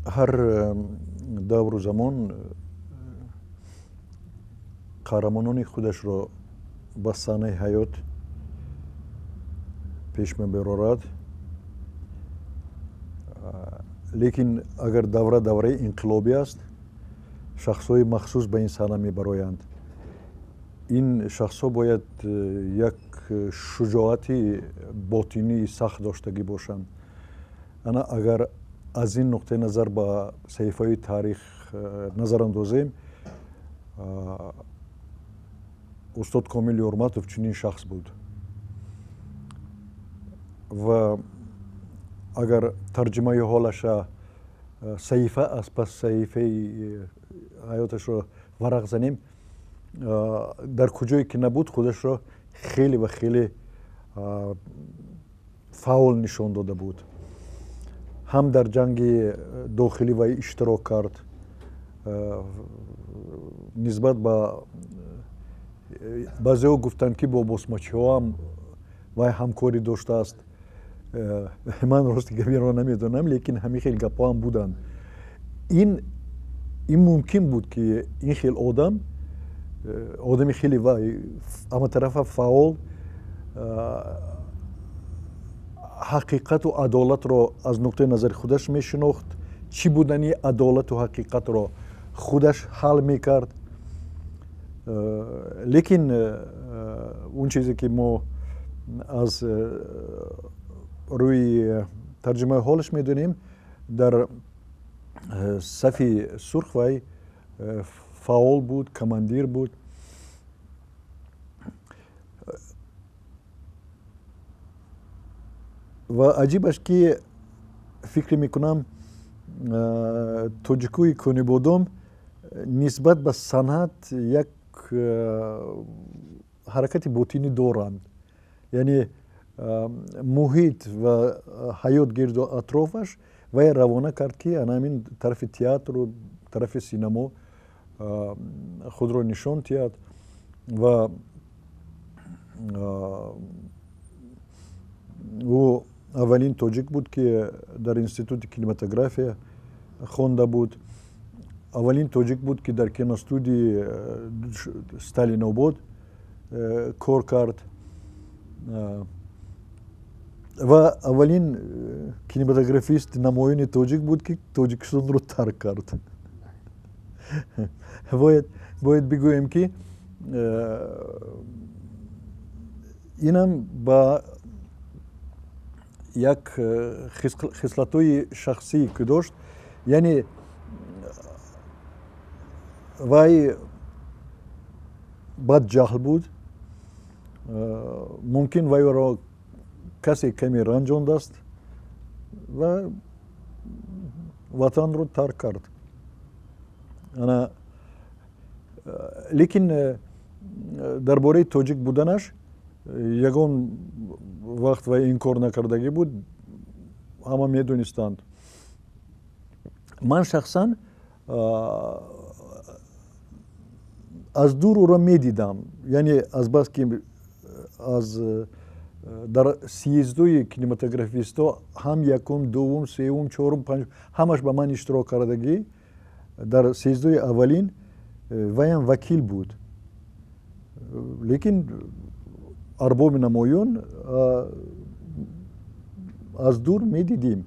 Ҳар давру замон қаҳрамонони худашро ба саҳнаи ҳаёт пеш мебарорад, лекин агар давра давраи инқилобӣ аст, шахсҳои махсус ба ин саҳна мебароянд. Ин шахсҳо бояд як шуҷоати ботинии сахт доштагӣ бошанд. Ана агар аз ин нуқтаи назар ба саҳифаҳои таърих назар андозем, устод Комил Ёрматов чунин шахс буд. Ва агар тарҷимаи ҳолаша саҳифа аз пас саҳифаи ҳаёташро варақ занем, дар куҷое ки набуд, худашро хеле ва хеле фаъол нишон дода буд. Ҳам дар ҷанги дохилӣ вай иштирок кард, нисбат ба баъзеҳо гуфтанд, ки бо босмачиҳо ҳам вай ҳамкорӣ доштааст. Ман рости гапиро намедонам, лекин ҳамин хел гапҳо ҳам буданд. Ин мумкин буд, ки ин хел одам, одами хеле вай ҳаматарафа фаъол, ҳақиқату адолатро аз нуқтаи назари худаш мешинохт, чӣ будани адолату ҳақиқатро худаш ҳал мекард. Лекин он чизе ки мо аз рӯи тарҷимаи ҳолаш медонем, дар сафи сурх вай фаъол буд, командир буд. Ва аҷибаш, ки фикр мекунам, тоҷикои Конибодом нисбат ба санъат як ҳаракати ботинӣ доранд, яъне муҳит ва ҳаёт гирду атрофаш вай равона кард, ки ана ҳамин тарафи театру тарафи синамо худро нишон диҳад. Ва ӯ аввалин тоҷик буд, ки дар институти кинематография хонда буд, аввалин тоҷик буд, ки дар киностудии Сталинобод кор кард, ва аввалин кинематографист намоёни тоҷик буд, ки Тоҷикистонро тарк кард. Бояд бигӯем, ки инам ба як хислатҳои шахсӣ ки дошт, яъне вай бадҷаҳл буд, мумкин вайро касе каме ранҷондааст ва ватанро тарк кард. Ана лекин дар бораи тоҷик буданаш ягон вақт вай инкор накардагӣ буд, ҳама медонистанд. Ман шахсан аз дур ӯро медидам, яъне азбаски аз дар съездҳои кинематографистҳо ҳам якум, дуввум, сеюм, чорум, панҷум ҳамаш ба ман иштирок кардагӣ, дар съездҳои аввалин вайам вакил буд, лекин арбоби намоён аз дур медидим.